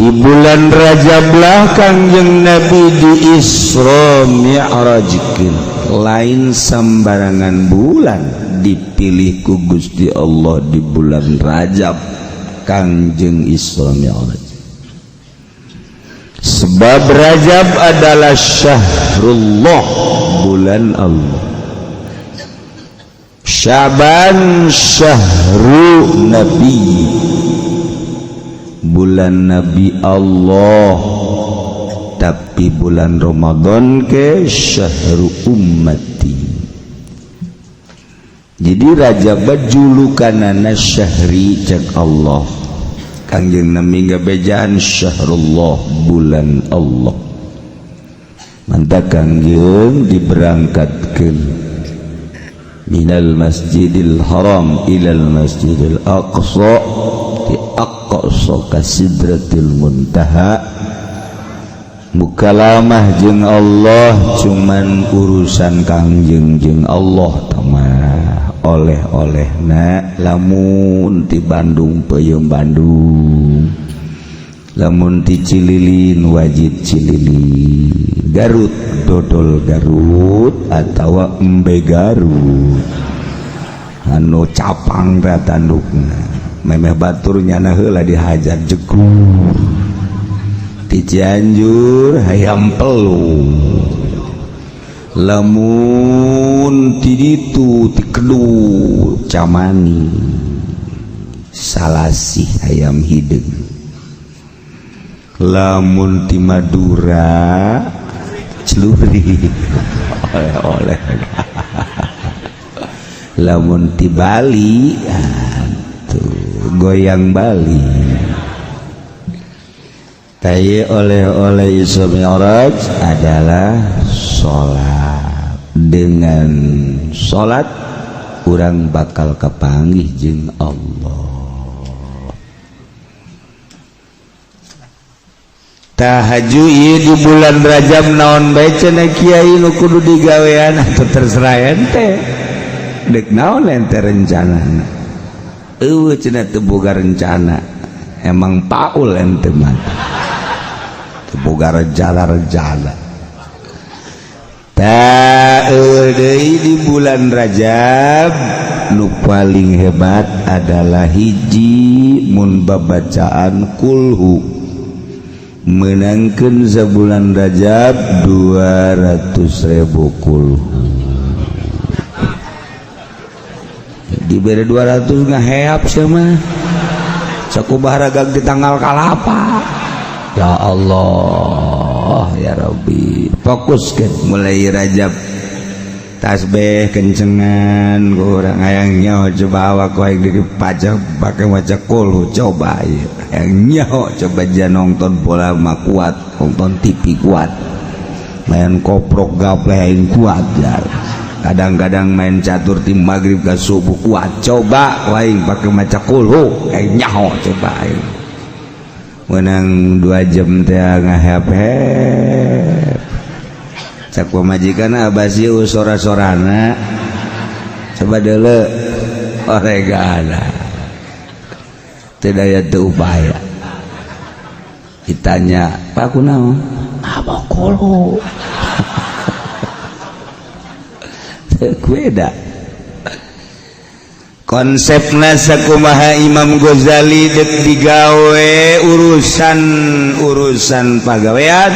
Di bulan Rajab lah Kangjeng Nabi di Isra Mi'rajkeun. Lain sembarangan bulan dipilih ku Gusti Allah di bulan Rajab Kangjeng Isra Mi'raj. Sebab Rajab adalah syahrullah, bulan Allah. Syaban syahru Nabi, bulan Nabi Allah. Tapi bulan Ramadan ke syahru ummati. Jadi Rajab julukanana syahri cek Allah. Kangjeng Nabi ngabejaan syahrullah, bulan Allah. Mantap Kangjeng diberangkatkeun minal Masjidil Haram ilal Masjidil Aqsa, di Aqsa ka Sidratil Muntaha, mukalamah jeung Allah. Cuman urusan Kangjeng jeung Allah tamah oleh-oleh na lamun ti Bandung peuyeum Bandung, lamun ti Cililin wajib Cililin, Garut dodol Garut atawa embe Garut anu capang teh tandukna, memeh batur nyana heula dihajar jegur. Ti Cianjur hayam pelung, lamun ti ditu ti Kedu camani salasih ayam hideung, lamun ti Madura celuri oleh-oleh, lamun ti Bali tuh goyang Bali. Tay oleh-oleh Isra Mi'raj adalah salat. Dengan salat urang bakal kapanggih jeung Allah. Tahajud ieu di bulan Rajab naon bae cenah kiai nu kudu digawean atau terserah ente. Dek naon ente rencanana? Eueuh cenah teu boga rencana. Emang paul ente mah. Teu boga rencana-rencana. Tah eueuh deui di bulan Rajab nu paling hebat adalah hiji mun babacaan kulhu menangkan sebulan Rajab 200.000 kulhu. Diberi 200 ngaheap sama sakumaha ragang di tanggal kalapa. Ya Allah ya Rabbi, fokus ke mulai Rajab tasbih kencengan kurang hayang nyaho coba awak aing dipajak pakai maca kulhu coba ieu hayang nyaho coba jangan nonton bola mah kuat, nonton TV kuat, main koprok gaple aing kuat ya. Kadang-kadang main catur tim maghrib ke subuh kuat, coba aing pakai maca kulhu aing nyaho coba aing menang 2 jam teh ngahep-hep. Cak pamajikan abasi sora-sorana coba dulu oregana tidak ya teu upaya. Ditanya Pak kunaon apa kulhu beda konsepna sakumaha Imam Ghazali dek digawe urusan urusan pagawean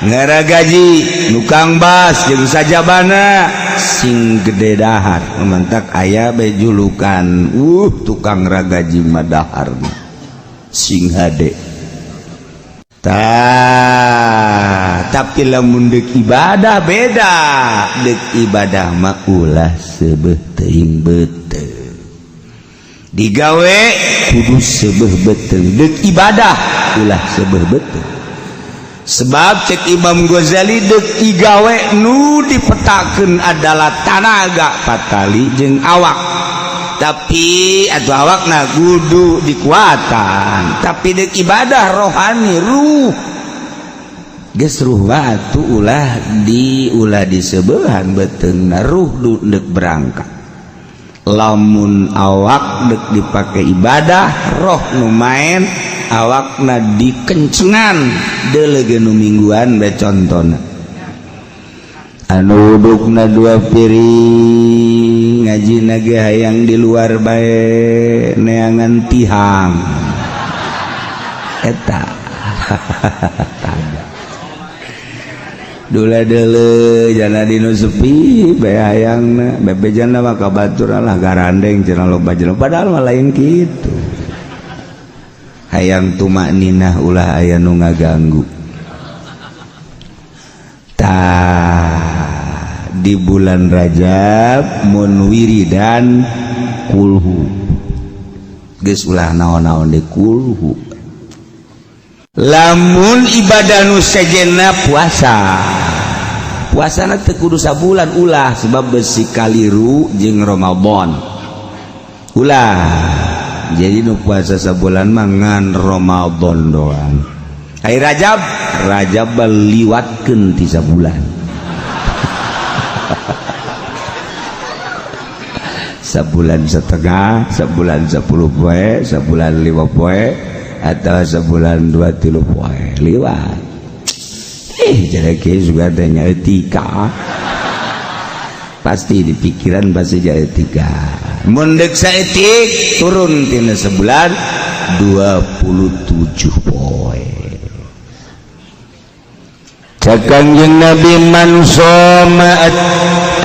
ngara gaji nukang bas jeung sajabana sing gede dahar mantak aya be julukan tukang ragaji madahar sing hade. Tah tapi lamun deuk ibadah beda, deuk ibadah mah ulah seubeuh teuing beuteung, digawe kudu seubeuh beuteung, deuk ibadah ulah seubeuh beuteung. Sebab cek Imam Ghazali deuk digawe nu dipetakeun adalah tanaga patali jeung awak, tapi atau awakna kudu dikuatan, tapi deuk ibadah rohani ruh geus ruh batu ulah di ulah disebeuhan beuteungna ruh deuk berangkat. Lamun awak dek dipakai ibadah, roh nu main. Awakna dikencengan, deuleu nu mingguan bae. Contona anu udukna dua piring, ngaji ge hayang di luar bae, neangan tihang eta. Tanda dula deuleu jana dinu sepi bae hayangna bebejana mah ka batur lah, garandeng cenah, loba jelema, padahal mah lain kitu. Hayang tumakninah, ulah aya nu ngaganggu. Tah, di bulan Rajab mun wiridan kulhu geus, ulah naon-naon di kulhu. Lamun ibadah nu sejenna puasa, puasana teu kudu sabulan, ulah, sebab besi kaliru jeung Ramadan, ulah. Jadi nu puasa sabulan mah ngan Ramadan doang. Ai Rajab, Rajab liwatkeun ti sabulan, sabulan setengah, sebulan 10 poe, sebulan 5 poe, atau sebulan dua tilu poe liwat. Jadi juga tanya etika, pasti di pikiran pasti jadi etika. Mun deuk saeutik turun tina sebulan 27 poe. Cek Kangjeng Nabi, man shoma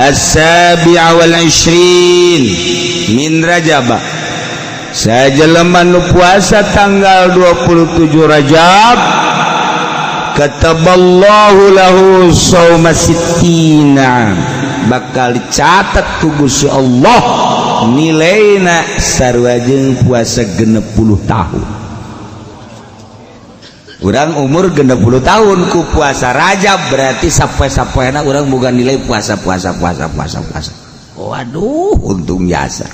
as-sabi'a wal ishrin min Rajab, sajelema nu puasa tanggal 27 Rajab, kataballahu lahu shauma sittina, bakal dicatat ku Gusti Allah nilaina sarua jeung puasa 60 tahun. Urang umur 60 tahun ku puasa Rajab, berarti sampai-sampaina urang boga nilai puasa, puasa, puasa, puasa, puasa. Waduh, untung jasa.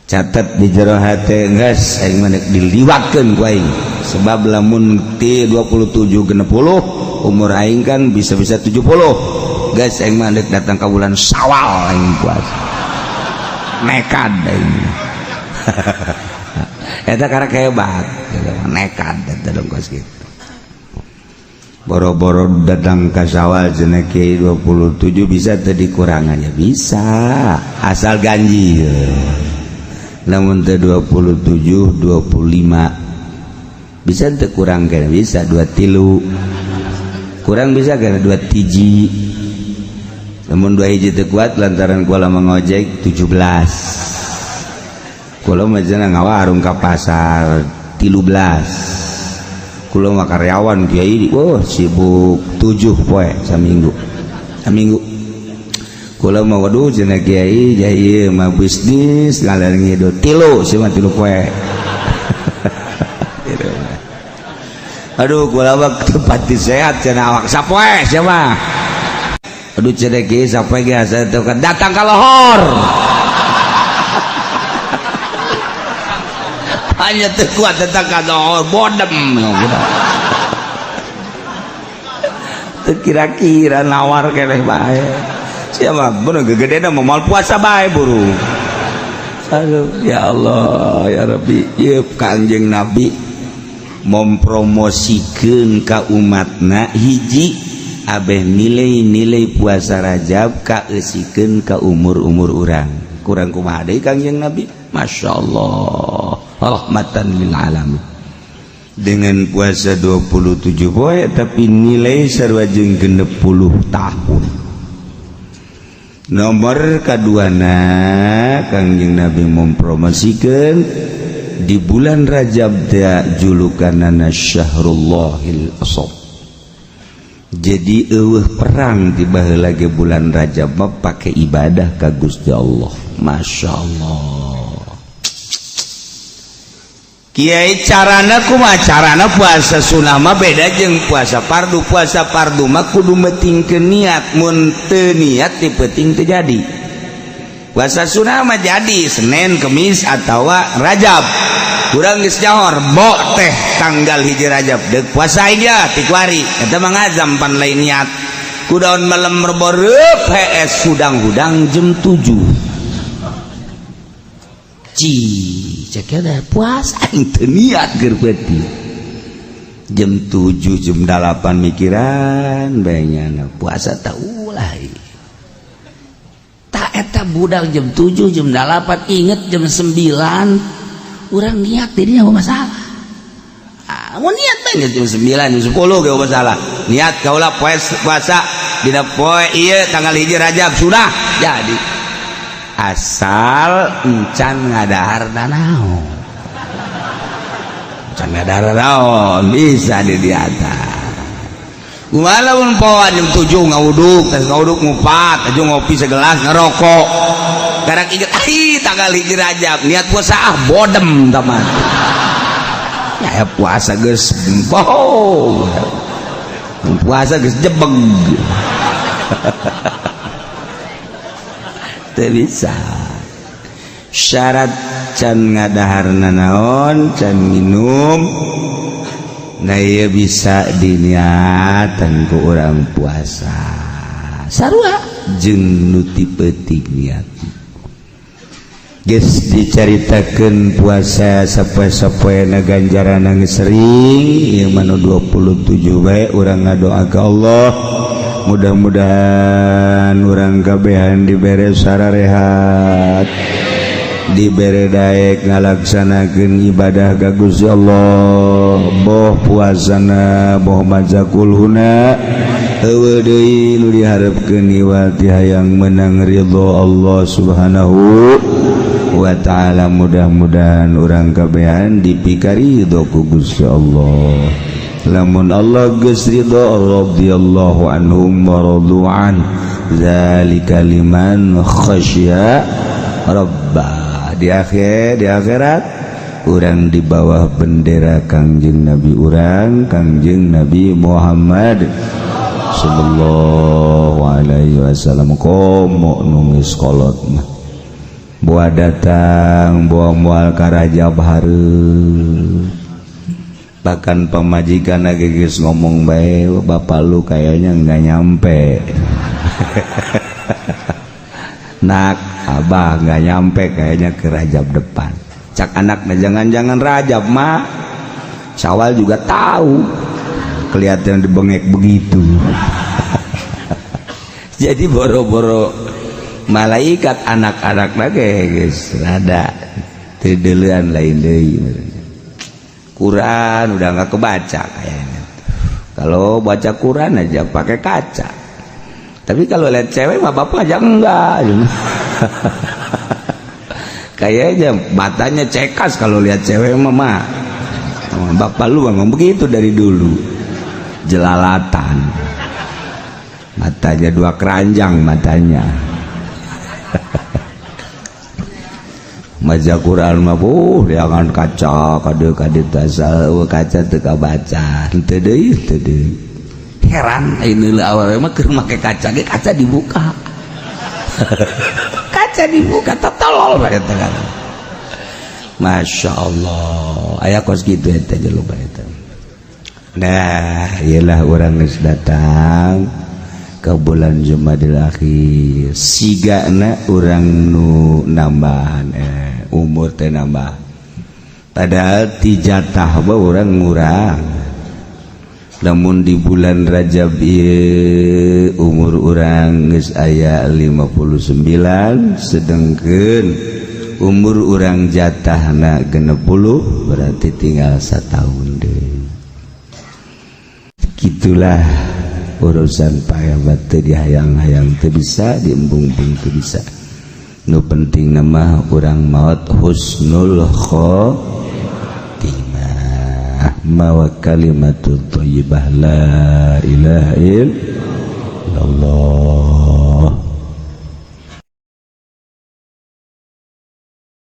Catat di jero hate, geus aing mah diliwatkeun ku aing, sebab lamun ti 27 60 umur aing kan bisa-bisa 70. Geus, aing mah datang ke bulan Syawal aing puasa, nekat aing eta. Karena hebat nekat eta dong, kos gitu. Boro-boro datang ke Syawal cenah kiai 27, bisa teu dikurangannya? Bisa, asal ganjil. Namun teu 27, 25 bisa teu kurang? Kena bisa dua tilu kurang, bisa kena dua tiji. Namun dua hiji teu kuat lantaran kula mengojek 17, kula mah cenah ngawarung ka pasar 13, kula mah karyawan kiai, oh sibuk, 7 poe saminggu. Saminggu kula mah, waduh cenah kiai jai mah bisnis ngalir ngidul, tilu sih mah, 3 poe. Aduh, kula mah tempat sehat cenah, awak sapoe sia mah. Aduh cenah kiai, sapoe ge asa teu datang ka lohor, hanya teu kuat datang ka lohor, bodem teu kira-kira nawar keneh bae. Siapa bener gegede mau mal puasa bae buru. Aduh, ya Allah ya Rabbi, ieu Kanjeng Nabi mempromosikeun ka umatna hiji abeh nilai-nilai puasa Rajab kaeusikeun ka umur-umur urang. Kurang kumaha deui Kangjeng Nabi? Masya Allah, rahmatan lil alamin. Dengan puasa 27 poe tapi nilai sarua jeung 60 tahun. Nomor kaduana, Kangjeng Nabi mempromosikan di bulan Rajab teh julukanana Syahrullahil Asab. Jadi eueuh perang di baheula ge bulan Rajab mah pake ibadah ka Gusti Allah. Masya Allah. Kiai, carana kumaha? Carana puasa sunah mah beda jeung puasa fardu. Puasa fardu mah kudu metingkeun niat, mun teu niat ti peuting teu jadi. Puasa sunah mah jadi Senin, Kemis atawa Rajab. Kurang geus jahor bo teh tanggal 1 Rajab deuk puasa aing ya ti kuari, eta mah ngazam pan lain niat. Kudaon malam rebo reup hees hudang-hudang jam 7. Ci cek ada puasa aing teu niat keur peuting. Jam 7 jam 8 mikiran bae nyana puasa tak ulah. Tak eta budak jam 7 jam 8 inget jam 9 urang niat dirinya masalah. Ah, mau niat bae jam 9 jam 10 ge masalah. Niat kaula puasa dina poe ieu tanggal 1 Rajab sudah jadi. Asal encan ngadahar nanaon. Encan ngadahar naon bisa di atas. Walaupun poan jam 7 ngawuduk, tas ngawuduk ngupat, aja ngopi segelas ngerokok. Karak inget, ai tanggal 1 Rajab, niat puasa ah bodem teman. Ya puasa geus boh. Puasa geus jebeg. Teu bisa. Syarat can ngadahar nanaon, can minum. Nah ieu bisa diniatan ku urang puasa. Sarua jeung nu ti peuting niat. Geus dicaritakeun puasa sapoe-sapoena ganjaran geus sering, ieu mah nu 27 bae urang ngadoa ka Allah. Mudah-mudahan urang kabehan dibere sararehat, dibere daek ngalaksanakeun ibadah ka Gusti Allah, boh puasana boh maca kulhuna eueuh deui nu diharepkeun iwati hayang menang ridho Allah Subhanahu wa ta'ala. Mudah-mudahan urang kabehan dipikaridho ku Gusti Allah. Lamun Allah geus ridho, radhiyallahu anhum wa radu an, zalika liman khasya rabbah. Di akhir di akhirat urang di bawah bendera Kangjeng Nabi urang, Kangjeng Nabi Muhammad sallallahu alaihi wasallam. Komo nu geus kolot mah boa datang boa moal ka Rajab hareup, bahkan pamajikan lagi geus ngomong bae, bapak lu kayaknya nggak nyampe. Nak, abah nggak nyampe kayaknya ke Rajab depan. Cak anaknya, jangan-jangan Rajab mah Syawal juga tahu kelihatan dibengek begitu. Jadi boro-boro malaikat, anak-anak lagi guys rada tideulean lain deui. Quran udah nggak kebaca kayaknya. Kalau baca Quran aja pakai kaca. Tapi kalau lihat cewek mah bapak aja enggak. Kayaknya matanya cekas kalau lihat cewek mah mah. Bapak lu memang begitu dari dulu. Jelalatan. Matanya dua keranjang matanya. Maca Quran mah jangan kaca kade kade tasal kaca teu kabaca henteu deui henteu deui. Heran ini awewe mah keur make kaca ge kaca dibuka. Kaca dibuka tolol bae teh. Masya Allah aya kos kitu eta jelema eta. Nah iyalah urang geus datang ke bulan Jumadil Akhir, sigana urang nu nambahan umur teh nambah, padahal ti jatah bae urang ngurang. Namun di bulan Rajab ieu umur urang geus aya 59, sedengkeun umur urang jatahna 60, berarti tinggal satahun deui. Gitulah urusan pahebat, teu dihayang-hayang teu bisa, diembung-embung teu bisa. Nu penting nama urang maot husnul khotimah, mawa kalimatut thayyibah la ilaha illallah.